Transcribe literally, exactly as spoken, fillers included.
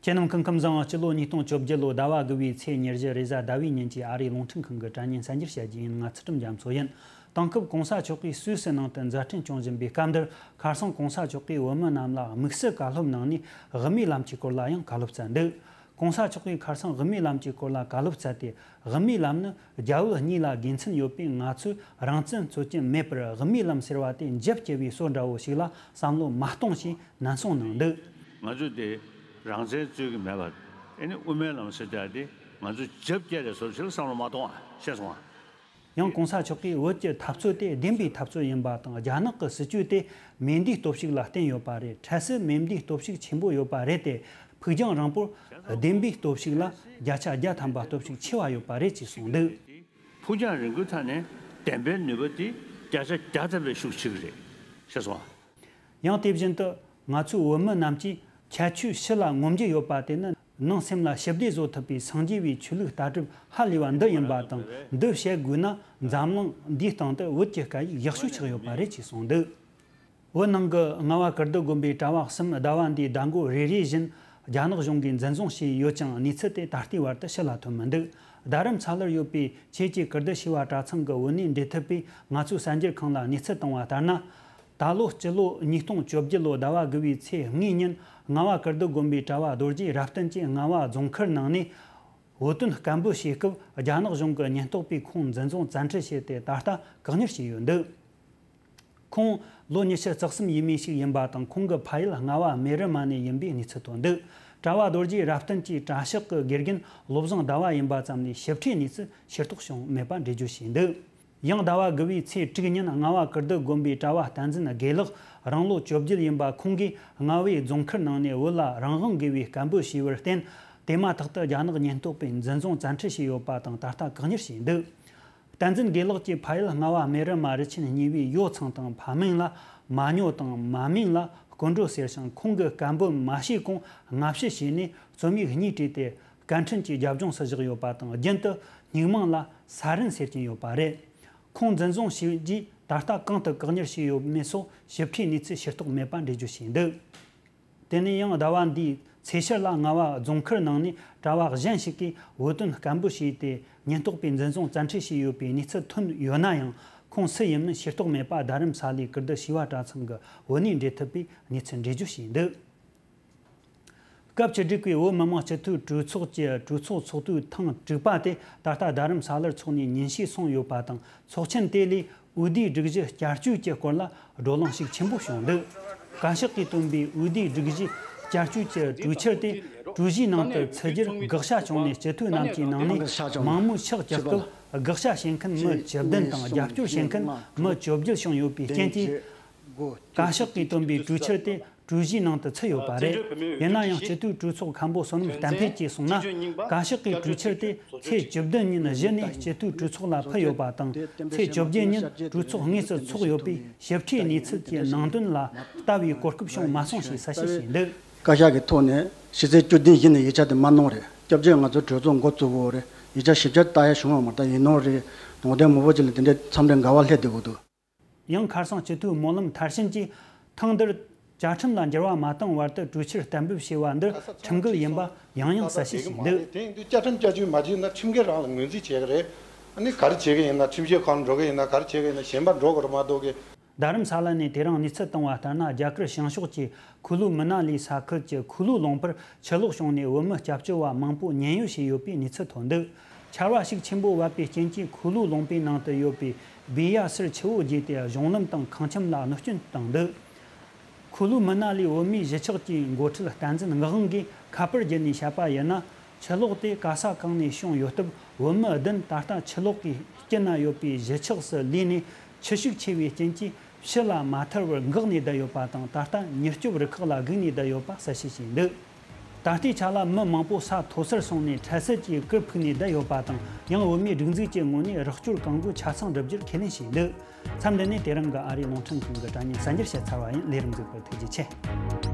ཁྱེད་རྣམས་སྐུ་ཁམས་བཟང་། སྤྱི་ལོ་ཉིས་སྟོང་བཅོ་བརྒྱད་ལོའི་ཟླ་བ་དགུ་བའི་ཚེས་ཉེར་བཞི་རེས་གཟའ་ཟླ་བའི་ཉིན་གྱི་ཨ་རིའི་རླུང་འཕྲིན་ཁང་གི་དྲ་བརྙན་གསར་འགྱུར་བཤད་རྒྱུ་ཡིན། ང་ཚུལ་ཁྲིམས་རྒྱ་མཚོ་ཡིན། དེང་སྐབས་༸གོང་ས་མཆོག་གིས་སུད་སི་ནང་དུ་མཛད་འཕྲིན་སྐྱོང་བཞིན་པའི་སྐབས་འདིར། ཁ་སང་༸གོང་ས་མཆོག་གིས་བོད་མི་རྣམས་ལ་དམིགས་བསལ་བཀའ་སློབ་གནང་ནས། དབུ་མའི་ལམ་གྱི་སྐོར་ལ་ཡང་བཀའ་སློབ་སྩལ་འདུག ༸གོང་ས་མཆོག་གིས་ཁ་སང་དབུ་མའི་ལམ་གྱི་སྐོར་ལ་བཀའ་སློབ་སྩལ་ཏེ། དབུ་མའི་ལམ་ནི་རྒྱ་བོད་གཉིས་ལ་དགེ་མཚན་ཡོད་པས། ང་ཚོས་རང་བཙན་རྩོད་ཀྱིན་མེད་པར། དབུ་མའི་ལམ་ཟེར་བ་དེ་འཇབ་བཀྱེ་བའི་སོ་འདྲ་བོ་ཞིག་ལ་བསམ་བློ་མ་གཏོང་ཞེས་ནན་གསུངས་གནང་འདུག་ང་ཚོས་དེ་རང་བཙན་རྩོད་ཀྱི་མེད་པར། ཨེ་ནི་དབུ་མའི་ལམ་ཟེར་ཡ་དེ་ང་ཚོས་འཇབ་བཀྱེ་བའི་སོ་ཞིག་ལ་བསམ་བློ་མ་གཏོང་ཨ། ཤེས་སོང་ཨ། ཡང་༸གོང་ས་མཆོག་གིས་བོད་ཀྱི་འཐབ་རྩོད་དེ་བདེན་པའི་འཐབ་རྩོད་ཡིན་པ་དང་། རྒྱ་ནག་གི་སྲིད་ཇུས་དེ་མེ་མདའི་སྟོབས་ཤུགས་ལ་བརྟེན་ཡོད་པ་རེད། འཕྲལ་སེལ་མེ་མདའི་སྟོབས་ཤུགས་ཆེན་པོ་ཡོད་པ་རེད་དེ། ཕུགས་རྒྱང་རིང་པོར་བདེན་པའི་སྟོབས་ཤུགས་ལ་བརྒྱ་ཆ་བརྒྱ་ཐམ་པ་སྟོབས་ཤུགས་ཆེ་བ་ཡོད་པ་རེད་ཅེས་གསུངས་འདུག་ཕུགས་རྒྱང་རིང་པོའི་ཐད་ནས་བདེན་པའི་ནུས་པ་དེ་བརྒྱ་ཆ་བརྒྱ་ཐམ་པའི་ཤུགས་ཆེ་གི་རེད། ཤེས་སོང་ཨ། ཡང་དེ་བཞིན་དུ། ང་ཚོའི་བོད་མི་རྣམས་ཀྱིས་ཁྱད་ཆོས་ཕྱི་ལ་ངོམ་རྒྱུ་ཡོད་པ་དེ་ནི། ནང་སེམས་ལ་ཞི་བདེ་བཟོ་ཐུབ་པའི་སངས་རྒྱས་པའི་ཆོས་ལུགས་ལྟ་གྲུབ་ཧ་ལས་པ་འདི་ཡིན་པ་དང་། འདི་བཤད་དགོས་ན། འཛམ་གླིང་འདིའི་སྟེང་དུ་བོད་ཀྱི་སྐད་ཡིག་ཡག་ཤོས་ཆགས་ཡོད་པ་རེད་ཅེས་གསུངས་འདུག་བོད་ནང་གི་རྔ་བ་ཀིརྟི་དགོན་པའི་གྲྭ་བ་གསུམ་ཟླ་བ་འདིའི་ཟླ་མགོ་རེ་རེ་བཞིན་རྒྱ་ནག་གཞུང་གིས་འཛིན་བཟུང་བྱས་ཡོད་ཀྱང་། གནས་ཚུལ་དེ་ད་ལྟའི་བར་དུ་ཕྱི་ལ་ཐོན་མི་འདུག་རྡ་རམ་ས་ལར་ཡོད་པའི་ཆོས་ཀྱི་ཀིརྟི་བྱེས་པ་གྲྭ་ཚང་གི་བོད་གནས་འབྲེལ་མཐུད་པས་ང་ཚོའི་གསར་འགྱུར་ཁང་ལ་གནས་ཚུལ་བཏང་བ་ལྟར་ན། ད་ལོ་སྤྱི་ལོ་ཉིས་སྟོང་བཅོ་བརྒྱད་ལོའི་ཟླ་བ་དགུ་བའི་ཚེས་ལྔའི་ཉིན། རྔ་བ་ཀིརྟི་དགོན་པའི་གྲྭ་བ་རྡོ་རྗེ་རབ་བརྟན་གྱིས་རྔ་བ་རྫོང་ཁུལ་ནང་ནས་བོད་དོན་སྐད་འབོད་བྱེད་སྐབས། རྒྱ་ནག་གཞུང་གི་ཉེན་རྟོག་པས་ཁོང་འཛིན་བཟུང་བཙན་ཁྲིད་བྱས་ཏེ། ད་ལྟ་བཀག་ཉར་བྱས་ཡོད་འདུག་ཁོང་ལོ་ཉི་ཤུ་རྩ་གསུམ་ཡས་མས་ཤིག་ཡིན་པ་དང་། ཁོང་གི་ཕ་ཡུལ་རྔ་བ་མེ་རི་མ་ནས་ཡིན་པའི་གནས་ཚུལ་ཐོན་འདུག་གྲྭ་བ་རྡོ་རྗེ་རབ་བརྟན་གྱི་གྲྭ་ཤག་གི་དགེ་རྒན་བློ་བཟང་ཟླ་བ་ཡིན་པ་ཙམ་ལས་ཞིབ་ཕྲའི་གནས་ཚུལ་ཤེས་རྟོགས་བྱུང་མེད་པ་འགྲེལ་བརྗོད་བྱས་འདུག་ཡང་ཟླ་བ་དགུ་བའི་ཚེས་དྲུག་ཉིན། རྔ་བ་ཀིརྟི་དགོན་པའི་གྲྭ་བ་བསྟན་འཛིན་དགེ་ལེགས། རང་ལོ་བཅོ་བརྒྱད་ཡིན་པ། ཁོང་གིས་རྔ་བའི་རྫོང་ཁུལ་ནང་ནས་བོད་ལ་རང་དབང་དགོས་པའི་སྐད་འབོད་བྱས་པར་བརྟེན། དེ་མ་ཐག་ཏུ་རྒྱ་ནག་ཉེན་རྟོག་པས་འཛིན་བཟུང་བཙན་ཁྲིད་བྱས་ཡོད་པ་དང་། ད་ལྟ་བཀག་ཉར་བྱས་འདུག་བསྟན་འཛིན་དགེ་ལེགས་ཀྱི་ཕ་ཡུལ་རྔ་བ་མེ་རི་མ་རི་ཆེན་གཉིས་པའི་ཡོ་ཚང་དང་། ཕ་མིང་ལ་མ་ཉོ་དང་། མ་མིང་ལ་སྐུ་འགྲོ་ཟེར་ཞིང་། ཁོང་གིས་སྐད་འབོད་མ་བྱས་གོང་སྔ་ཕྱི་བྱས་ནས་རྩོམ་ཡིག་གཉིས་བྲིས་ཏེ། སྐད་འཕྲིན་གྱི་རྒྱབ་ལྗོངས་སུ་བཞག་ཡོད་པ་དང་། རྒྱུན་དུ་སྨྱུག་མིང་ལ་ས་རིན་ཟེར་གྱིན་ཡོད་པ་རེད། ཁོང་འཛིན་བཟུང་བྱས་རྗེས་ད་ལྟ་གང་དུ་བཀག་ཉར་བྱས་ཡོད་མེད་སོགས་ཞིབ་ཕྲའི་གནས་ཚུལ་ཤེས་རྟོགས་མེད་པ་འགྲེལ་བརྗོད་བྱས་འདུག་དེ་ནས་ཡང་ཟླ་བ་འདིའི་ཚེས་ཕྱེད་ལ་རྔ་བ་རྫོང་ཁུལ་ནང་ནས་གྲྭ་བ་གཞན་ཞིག་གིས་བོད་དོན་སྐད་འབོད་བྱས་ཏེ། ཉེན་རྟོག་པས་འཛིན་བཟུང་བཙན་ཁྲིད་བྱས་ཡོད་པའི་གནས་ཚུལ་ཐོན་ཡོད་ན་ཡང་། ཁོང་སུ་ཡིན་མིན་ཤེས་རྟོགས་མེད་པ། རྡ་རམ་ས་ལའི་ཀིརྟི་བྱེས་པ་གྲྭ་ཚང་གི་བོད་གནས་འབྲེལ་མཐུད་པས་གནས་ཚུལ་འགྲེལ་བརྗོད་བྱས་འདུག་སྐབས་བཅུ་དྲུག་པའི་བོད་མི་མང་སྤྱི་འཐུས་གྲོས་ཚོགས་ཀྱི་གྲོས་ཚོགས་ཚོགས་དུས་ཐེངས་དྲུག་པ་དེ་ད་ལྟ་རྡ་རམ་ས་ལར་འཚོགས་ནས་ཉིན་ཤས་སོང་ཡོད་པ་དང་། ཚོགས་ཆེན་དེ་ལས་འོས་བསྡུའི་སྒྲིག་གཞི་བསྐྱར་བཅོས་ཀྱི་སྐོར་ལ་བགྲོ་གླེང་ཤུགས་ཆེན་པོ་བྱུང་འདུག་བཀའ་ཤག་གིས་བཏོན་པའི་འོས་བསྡུའི་སྒྲིག་གཞི་བསྐྱར་བཅོས་ཀྱི་གྲོས་ཆོད་དེ་གྲོས་གཞིའི་ནང་དུ་ཚུད་རྒྱུར་དགག་བྱ་བྱུང་ནས། སྤྱི་འཐུས་རྣམས་ཀྱི་ནང་ནས་མང་མོས་ཕྱག་བཀྱག་སྐབས། དགག་བྱ་བྱེད་མཁན་མི་བཅུ་བདུན་དང་། རྒྱབ་སྐྱོར་བྱེད་མཁན་མི་བཅོ་བརྒྱད་བྱུང་ཡོད་པའི་རྐྱེན་གྱིས། བཀའ་ཤག་གིས་བཏོན་པའི་གྲོས་ཆོད་དེ་གྲོས་གཞིའི་ནང་དུ་ཚུད་ཡོད་པ་རེད། ཡིན་ན་ཡང་སྤྱི་འཐུས་གྲོས་ཚོགས་མཁན་པོ་བསོད་ནམས་བསྟན་འཕེལ་གྱིས་གསུངས་ན། བཀའ་ཤག་གིས་གྲོས་ཆོད་དེ་ཚེས་བཅུ་བདུན་ཉིན་གཞི་ནས་སྤྱི་འཐུས་གྲོས་ཚོགས་ལ་ཕུལ་ཡོད་པ་དང་། ཚེས་བཅོ་བརྒྱད་ཉིན་གྲོས་ཚོགས་དངོས་སུ་ཚོགས་ཡོད་པས། ཞིབ་ཕྲའི་གནས་ཚུལ་གྱི་ནང་དོན་ལ་ལྟ་བའི་གོ་སྐབས་བྱུང་མ་སོང་ཞེས་གསལ་བཤད་བྱས་འདུག་བཀའ་ཤག་གི་ཐོག་ནས་ཕྱི་ཚེས་བཅུ་བདུན་གཞི་ནས་ཡིག་ཆ་དེ་མ་གནང་རེད། སྐྱབས་རྗེ་ང་ཚོའི་གྲོས་ཚོགས་འགོ་བཙུགས་ཡོད་རེད། ཡིག་ཆ་ཞིབ་ཆ་ལྟ་ཡ་བྱུང་བ་མ་གཏོགས། ཡིན་ནོ་རེད། ནང་དོན་མང་པོ་ཅིག་ལ་དེ་འདྲའི་མཚམས་རེ་འགལ་བ་སླེབས་བསྡད་ཀྱི་འདུག་ཡང་ཁ་སང་སྤྱི་འཐུས་སྨོན་ལམ་མཐར་ཕྱིན་གྱིས་ཐེངས་འདིར་བཅའ་ཁྲིམས་ལ་འགྱུར་བ་མ་བཏང་བར་དུ་གྲོས་ཆོད་གཏན་འབེབས་བྱས་པ་འདི་ཁྲིམས་འགལ་ཡིན་པ་ཡང་ཡང་གསལ་བཤད་བྱས་འདུག་དེ་ཡིན་དུས་བཅའ་ཁྲིམས་བསྐྱར་བཅོས་མ་བྱས་ན་ཁྲིམས་འགལ་རང་ལ་ངོས་འཛིན་བྱེད་ཀྱི་རེད། ཨ་ནི་ག་རེ་བྱེད་ཀྱི་ཡིན་ན། ཁྲིམས་ཞིབ་ཁང་འགྲོ་གི་ཡིན་ན། ག་རེ་བྱེད་ཀྱི་ཡིན་ན། གཞན་པ་འགྲོ་དགོས་རེད་མ་གཏོགས་གི་རྡ་རམ་ས་ལ་ནས་དེ་རིང་གནས་ཚུལ་བཏང་བ་ལྟར་ན། རྒྱ་གར་བྱང་ཕྱོགས་ཀྱི་ཁུ་ལུ་མི་ན་ལི་ས་ཁུལ་གྱི་ཁུ་ལུ་ལུང་པར་ཆུ་ལོག་བྱུང་ནས་བོད་མི་སྐྱབས་བཅོལ་བ་མང་པོ་ཉེན་གཡོལ་བྱས་ཡོད་པའི་གནས་ཚུལ་ཐོན་འདུག་ཆར་བ་ཤུགས་ཆེན་པོ་བབས་པའི་རྐྱེན་གྱིས་ཁུ་ལུ་ལུང་པའི་ནང་དུ་ཡོད་པའི་བི་ཡ་སིར་ཆུ་བོ་རྒྱས་ཏེ་གཞུང་ལམ་དང་ཁང་ཁྱིམ་ལ་གནོད་སྐྱོན་བཏང་འདུག་ཁུ་ལུ་མི་ན་ལིའི་བོད་མིའི་གཞིས་ཆགས་ཀྱི་འགོ་ཁྲིད་བསྟན་འཛིན་ངག་དབང་གིས་ཁ་པར་བརྒྱུད་ནས་བཤད་པ་ཡིན་ན། ཆུ་ལོག་དེ་ག་ས་གང་ནས་བྱུང་ཡོད་སྟབས། བོད་མི་བདུན་ད་ལྟ་ཆུ་ལོག་གི་དཀྱིལ་ན་ཡོད་པའི་གཞིས་ཆགས་སུ་ལུས་ནས། ཆུ་ཤུགས་ཆེ་བའི་རྐྱེན་གྱིས་ཕྱི་ལ་མ་ཐར་བར་འགག་ནས་བསྡད་ཡོད་པ་དང་། ད་ལྟ་མྱུར་སྐྱོབ་རུ་ཁག་ལ་སྒུག་ནས་བསྡད་ཡོད་པ་གསལ་བཤད་བྱས་འདུག་ད་ལྟའི་ཆ་ལ་མི་མང་པོ་ས་མཐོ་སར་སོང་ནས་འཕྲལ་སེལ་གྱི་གུར་ཕུབ་ནས་བསྡད་ཡོད་པ་དང་། ཡང་བོད་མིའི་སྒྲིག་འཛུགས་ཀྱི་ངོས་ནས་རོགས་སྐྱོར་གང་དགོས་ཆ་ཚང་བསྒྲུབ་རྒྱུར་ཁས་ལེན་བྱས་འདུག་མཚམས་འདི་ནས་དེ་རིང་གི་ཨ་རིའི་རླུང་འཕྲིན་ཁང་གི་དྲ་བརྙན་གསར་འགྱུར་བཤད་ཚར་བ་ཡིན། ལས་རིམ་གཟིགས་པར་ཐུགས་རྗེ་ཆེ།